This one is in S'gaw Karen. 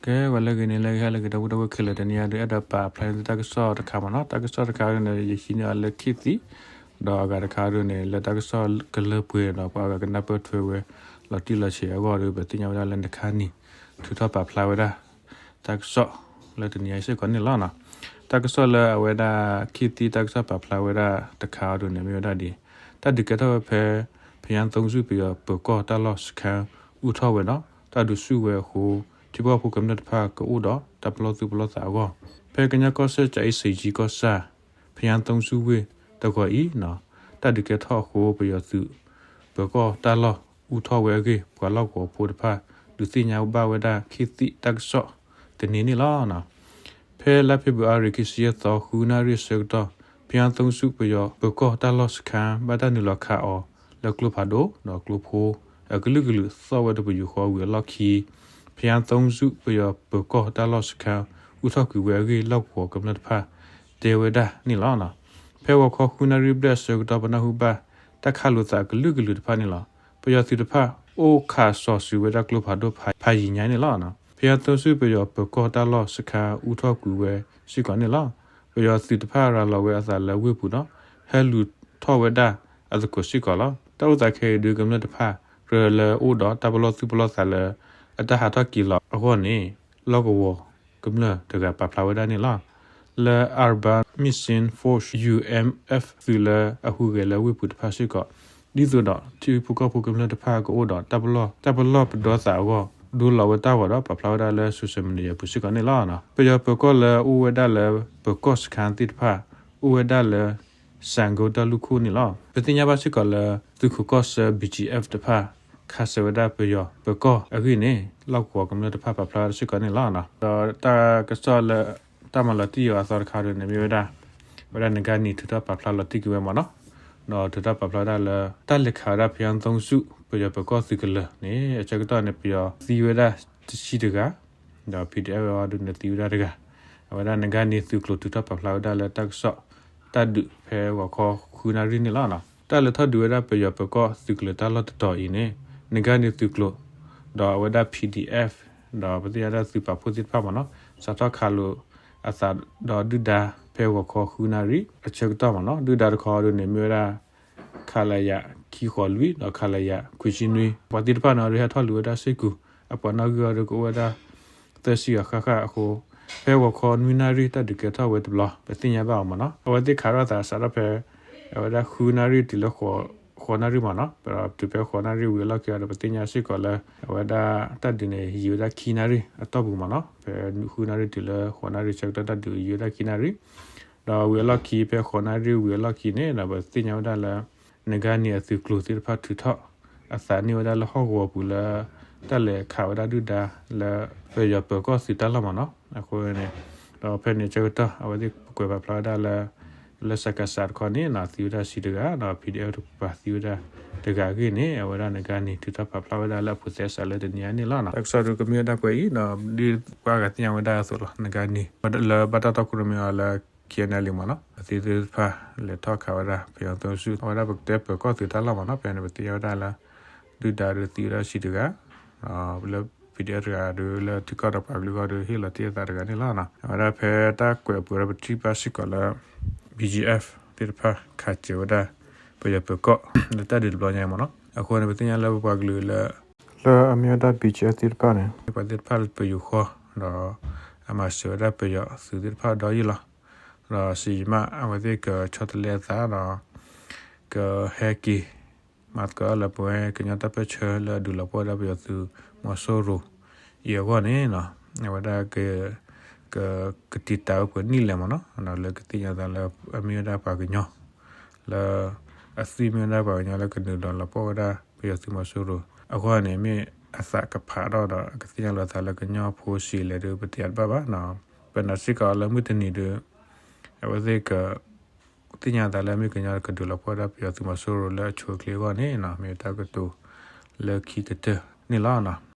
ကဲ ပှၤလၢအဂ့ၤန့ၣ် လၢအဂ့ၤ ဟါလၢအဂ့ၤ ဒီပုၢ်ဝဲၢ်ခဲလၢာ် တနံၤအံၤဒုး အဲၣ်ဒိးပာ်ဖျါန့ၢ်သုတၢ်ကစီၣ်တခါမ့ၢ်နီၤ. တၢ်ကစီၣ်တခါဒုးန့ၣ် ယဟံးန့ၢ်အီၤလၢ ခေတ်သစ် ဒီးအဂၤတခါဒုးန့ၣ် လၢတၢ်ကစီၣ်ကလၢပှဲၤဒီး ပှၤအဂၤကနၢ်ပၢၢ်ထွဲဝဲ လီၤတံၢ်လီၤဆဲးအဂီၢ်ဒီး ပသ့ၣ်ညါဝဲဒၣ်လၢ နကါနံၤ ထုးထီၣ်ပာ်ဖျါဝဲဒၣ် တၢ်ကစီၣ်လၢတနံၤအံၤစ့ၢ်ကီးန့ၣ်လီၤ. တၢ်ကစီၣ်လၢအဝဲဒၣ် ခေတ်သစ် တၢ်ကစီၣ်ပာ်ဖျါဝဲဒၣ်တခါအံၤဒုးန့ၣ် မ့ၢ်ဝဲဒၣ်ဒ် တၢ်ဒုးကဲထီၣ်ဝဲဖဲ ဘုရားသုံးဆူ ပယီၤပၢၤကီၢ်တၢ်လီၢ်စခန်း အိၣ်ထီၣ်ဝဲဒီး တၢ်ဒုးဆူၣ်ဝဲအဃိ ထံဖိကီၢ်ဖိကမျၢၢ်တဖၣ်ကအိၣ်ဒီး တၢ်ပလီၢ်သူၣ်ပလီၢ်သးအဂီၢ် ဖဲကညီကီၢ်စဲၣ် ကၠၤအ့စံၤကီၢ်ဆၣ် ဘုရားသုံးဆူဝ့ၢ်တဂီၤအံၤ တၢ်ဒုးကဲထီၣ်အဃိ ပယီၤသုး ပၢၤကီၢ်တၢ်လီၢ် အိၣ်ထီၣ်ဝဲအဂ့ၢ် ပှၤလီၢ်ကဝီၤဖိတဖၣ် ဒုးသ့ၣ်ညါဘၣ်ဝဲဒၣ် ခေတ်သစ် တၢ်ကစီၣ်တနံၤန့ၣ်လီၤ. ဖဲလါဖ့ၤဘြူၤအါရံၤ ခံဆံယဲၢ်သီ ဃုနၣ်ရံၣ်အဆၢကတီၢ် ဘုရားသုံးဆူ ပယီၤပၢၤကီၢ်တၢ်လီၢ်စခန်း ဘၣ်တၢ်နုာ်လီၤခးအီၤလၢကျိဖးဒိၣ် ဒီးကျိဖိအကလုာ်ကလုာ် သီၣ်ဝဲတပယူာ်ဃီဝံၤအလီၢ်ခံ ဘုရားသုံးဆူ ပယီၤပၢၤကီၢ်တၢ်လီၢ်စခန်း အိၣ်ထီၣ်ကွံာ်ဝဲအဂ့ၢ် လီၢ်ကဝီၤကမျၢၢ်တဖၣ် တဲဝဲဒၣ်န့ၣ်လီၤ. ဖဲဂီၤခီဃုနၣ်ရံၣ်ဘျဲၣ်အဆၢကတီၢ် ပနၢ်ဟူဘၣ် တၢ်ခးလိာ်သးအကလုာ်ကလုာ်တဖၣ်န့ၣ်လီၤ. ပယီၤသုးတဖၣ် အိၣ်ခးစီၤစုၤဝဲဒၣ်ကျိဖးဒိၣ်ဖးယံာ်ညါန့ၣ်လီၤ. ဘုရားသုံးဆူ ပယီၤပၢၤကီၢ်တၢ်လီၢ်စခန်း အိၣ်ထီၣ်ကွံာ်ဝဲစ့ၢ်ကီးန့ၣ်လီၤ. ပယီၤသုးတဖၣ်ရၤလီၤဝဲအသးလၢဝ့ၢ်ပူၤဒီး ဟဲလူၤထီၣ်ဝဲဒၣ်အသကိးစ့ၢ်ကီးလီၤ. တၢ်အိၣ်သးခဲအံၤဒုး ကမျၢၢ်တဖၣ် ကြၢးလၢအအိၣ်ဒီးတၢ်ပလီၢ်သူၣ်ပလီၢ်သးလၢ အတၢ်ဟးထီၣ်က့ၤလီၤအဂီၢ်န့ၣ် လီၢ်ကဝီၤကမျၢၢ်တဂၤပာ်ဖျါဝဲဒၣ်န့ၣ်လီၤ. လၢ Arakan Missing Force, U M F သုးလၢအဟူးဂဲၤလၢဝ့ၢ်ပူၤတဖၣ်စ့ၢ်ကီး ဒ်သိးဒီးထံဖိကီၢ်ဖိကမျၢၢ်တဖၣ်ကအိၣ်ဒီးတၢ်ပလီၢ် တၢ်ပလီၢ်ပဒီသးအဂီၢ် ဒိလီၤဝဲတၢ်ဂီၤဒီး ပာ်ဖျါဝဲဒၣ်လၢ social media ပူၤစ့ၢ်ကီးန့ၣ်လီၤ. ပယီၤပၢၤကီၢ်လၢအအိၣ်ဝဲဒၣ်လၢ ပၢၤကီၢ်စခန်းသ့ၣ်တဖၣ် အိၣ်ဝဲဒၣ်လၢ စဲးကိတၢ်လူၢ်ခိၣ်န့ၣ်လီၤ. ပသ့ၣ်ညါဘၣ်စ့ၢ်ကီးလၢ သုးခိးကီၢ်ဆၢ B G F တဖၣ် ခးစၢၤဝဲဒၣ်ပယီၤပၢၤကီၢ်အဂ့ၢ်န့ၣ် လီၢ်ကဝီၤကမျၢၢ်တဖၣ်ပာ်ဖျါဝဲဒၣ်စ့ၢ်ကီးန့ၣ်လီၤ. ဒီးတၢ်ကစီၣ်လၢ တၢ်မၤလီၤတံၢ်အီၤအသီတခါဒုးန့ၣ် မ့ၢ်ဝဲဒၣ် ဝဲဒၣ်နကါနံၤ ထုးထီၣ်ပာ်ဖျါလီၤတံၢ်က့ၤဝဲမ့ၢ်နီၤ. ဒီးထုးထီၣ်ပာ်ဖျါဝဲဒၣ်လၢ တၢ်လဲၤခးဝဲဒၣ် ဘုရားသုံးဆူ ပယီၤပၢၤကီၢ်သုးကလၢၤန့ၣ် အဆၢကတီၢ်န့ၣ် ပယီၤသံဝဲဒၣ်တဆံတဂၤ ဒီး P D F အံၤဒုးန့ၣ်သံဝဲဒၣ်တဂၤ. အဝဲဒၣ်နကါနံၤသုးကျိၤ ထုးထီၣ်ပာ်ဖျါဝဲဒၣ်လၢ တၢ်ကစီၣ်တၢ်ဒုးဖဲဂီၤခီဃုနၣ်ရံၣ်န့ၣ်လီၤ. တၢ်လဲၤထီၣ်ဒုးဝဲဒၣ်ပယီၤပၢၤကီၢ်သုးကလၢၤတၢ်လီၢ်တတီၤအံၤန့ၣ် နကါနံၤသုးကျိၤ ဒီးအဝဲဒၣ် P D F ဒီးပသ့ၣ်ညါဒၣ်သုးပာ်ဖှိၣ်သ့ၣ်တဖၣ်မ့ၢ်နီၤ စးထီၣ်ခးလိာ်အသးဒီးဒုၣ်ဒါ ဖဲဂီၤခီဃုနၣ်ရံၣ်အဆၢကတီၢ်မ့ၢ်နီၤ. ဒုၣ်ဒါတခီဒုးန့ၣ် မ့ၢ်ဝဲဒၣ် ခလရ ခံဃိးလွံၢ် ဒီး ခလရ ခွံဆံနွံ ပှၤသ့ၣ်တဖၣ်န့ၣ် အဒုးဟဲထီၣ်လူၤဝဲဒၣ်စ့ၢ်ကီး အပှၤနီၣ်ဂံၢ်အံၤဒုးကအိၣ်ဝဲဒၣ် သၢဆံဂၤဃၣ်ဃၣ်အဃိ ဖဲဂီၤခီနွံနၣ်ရံၣ် တၢ်ဒုးကဲထီၣ်ဝဲတဘျီ ပသ့ၣ်ညါဘၣ်အီၤမ့ၢ်နီၤ. အဝဲသ့ၣ်ခးထီၣ်သးစးထီၣ်ဖဲ အဝဲဒၣ်ဃုနၣ်ရံၣ်တုၤလၢ ဃိးနၣ်ရံၣ်မ့ၢ်နီၤ. ဒီးတုၤဖဲဃိးနၣ်ရံၣ်ဝံၤအလီၢ်ခံအံၤဒီး ပသ့ၣ်ညါစ့ၢ်ကီးလၢ အဝဲဒၣ်တၢ်ဒုးန့ၣ် ယံာ်ဝဲဒၣ်ခံနၣ်ရံၣ်အတီၢ်ပူၤမ့ၢ်နီၤ. ဖဲဃုနၣ်ရံၣ်တုၤလၢဃိးနၣ်ရံၣ်ဆၢကတီၢ် တၢ်ဒုးယံာ်ဝဲဒၣ်ခံနၣ်ရံၣ် ဒီးဝံၤအလီၢ်ခံ ဖဲဃိးနၣ်ရံၣ်ဝံၤအလီၢ်ခံန့ၣ်ဒီး ပသ့ၣ်ညါဝဲဒၣ်လၢ နကါနံၤအသုးကျိၤသ့ၣ်တဖၣ်ထုးထီၣ်အသးန့ၢ်ဝဲဒၣ်လၢဟီၣ်ကဝီၤပူၤလၢ တၢ်လဲၤခးဝဲဒၣ်ဒုၣ်ဒါလၢ ပယီၤပၢၤကီၢ်သုးတၢ်လီၢ်မ့ၢ်နီၤ. အဃိန့ၣ် ဒီးဖဲန့ၣ်အဆၢကတီၢ် အဝဲသ့ၣ်ကွဲးပာ်ဖျါဝဲဒၣ်လၢ လၢစကစ တခီန့ၣ် သံဝဲဒၣ်တဆံတဂၤ ဒီး P D F တပၤသံဝဲဒၣ်တဂၤအဂ့ၢ်န့ၣ် အဝဲဒၣ်နကါနံၤထုးထီၣ်ပာ်ဖျါဝဲဒၣ်လၢအဖိးသဲစးလၢတနံၤအံၤန့ၣ်လီၤ. တၢ်ကစီၣ်ဒုးကမ့ၢ်ဝဲဒၣ်ပှဲၤအံၤ ဒီးဒ်ပှၤဂၤသ့ၣ်ညါဝဲဒၣ်အသိးလီၤ. နကါနံၤ လၢဘၣ်တၢ်တီခိၣ်ရိၣ်မဲအီၤလၢ K N L A မ့ၢ်နီၤ အသုးသ့ၣ်တဖၣ်လဲၤထီၣ်ခးဝဲဒၣ် ဘုရားသုံးဆူ အဝဲဒၣ်ပကတဲပၢၤကီၢ်သုးတၢ်လီၢ်မ့ၢ်နီၤ. ဖဲန့ၣ်ပသ့ၣ်ညါဝဲဒၣ်လၢ ဒုၣ်ဒါဒုးသံဝဲဒၣ်တဆံတဂၤ လၢ P D F တဂၤဒုးလၢထံကီၢ်ဒီးပှၤကလုာ်အဂီၢ်ဒုးဟ့ၣ်လီၤတ့ၢ်အသးတဂၤန့ၣ်လီၤ. အဝဲဒၣ်ဖဲတၢ်ကွဲးအပူၤဒီးပထံၣ်ဘၣ်စ့ၢ်ကီးလၢ B G F သ့ၣ်တဖၣ်ခးစၢၤဝဲဒၣ် ပယီၤပၢၤကီၢ် လၢတၢ်ဒုးတဘျီညါအံၤမ့ၢ်နီၤ. အဃိန့ၣ် ပသ့ၣ်ညါလၢပပှၤကလုာ်လၢ လၢအမ့ၢ်ဝဲဒၣ် B G F သ့ၣ်တဖၣ်န့ၣ် ပှၤသ့ၣ်တဖၣ်လၢပယူၤဃီ ဒီးအမၤစၢၤဝဲဒၣ်ပယီၤသုးသ့ၣ်တဖၣ်ဒီးယံာ်လီၤ. ဒီးစံးယံာ်မး အဝဲသ့ၣ်ကဆီတလဲအသးဒီး ကဟဲက့ၤ မၤသကိးလၢပဝဲကညီတၢ်ပၢၢ်ဆၢလၢအဒုးလီၤပှီၢ်ဝဲဒၣ်ပယီၤသုးမီၤစိရိၤအံၤအဂီၢ်န့ၣ် အဝဲဒၣ် ကတံာ်တာ်ဝဲပှဲၤနံၣ်လဲၣ်မ့ၢ်နီၤ လၢကသ့ၣ်ညါသးလၢ အမ့ၢ်ဝဲဒၣ်ပှၤကညီ လၢ အသွံၣ်မ့ၢ်ဝဲဒၣ်ပှၤကညီလၢကဒုးလီၤပှီၢ်ဝဲဒၣ်ပယီၤသုးမီၤစိရိၤအဂီၢ်န့ၣ် မ့ၢ်အသးကဖးထီၣ်ဒီး ကသ့ၣ်ညါလီၤသးလၢကညီဖိဆံးလဲၣ်ဒီး ပတဲတဘၣ်ဘၣ်နီၤ. ပနာ်စ့ၢ်ကီးလၢမုၢ်တနံၤဒီး အဝဲသ့ၣ်က သ့ၣ်ညါသးလၢမ့ၢ်ကညီကဒုးလီၤပှီၢ်ဝဲဒၣ်ပယီၤသုးမီၤစိရိၤလၢအဆိအချ့အဂီၢ်န့ၣ် မ့ၢ်တၢ်ကတိၤလၢခံကတၢၢ်န့ၣ်လီၤ.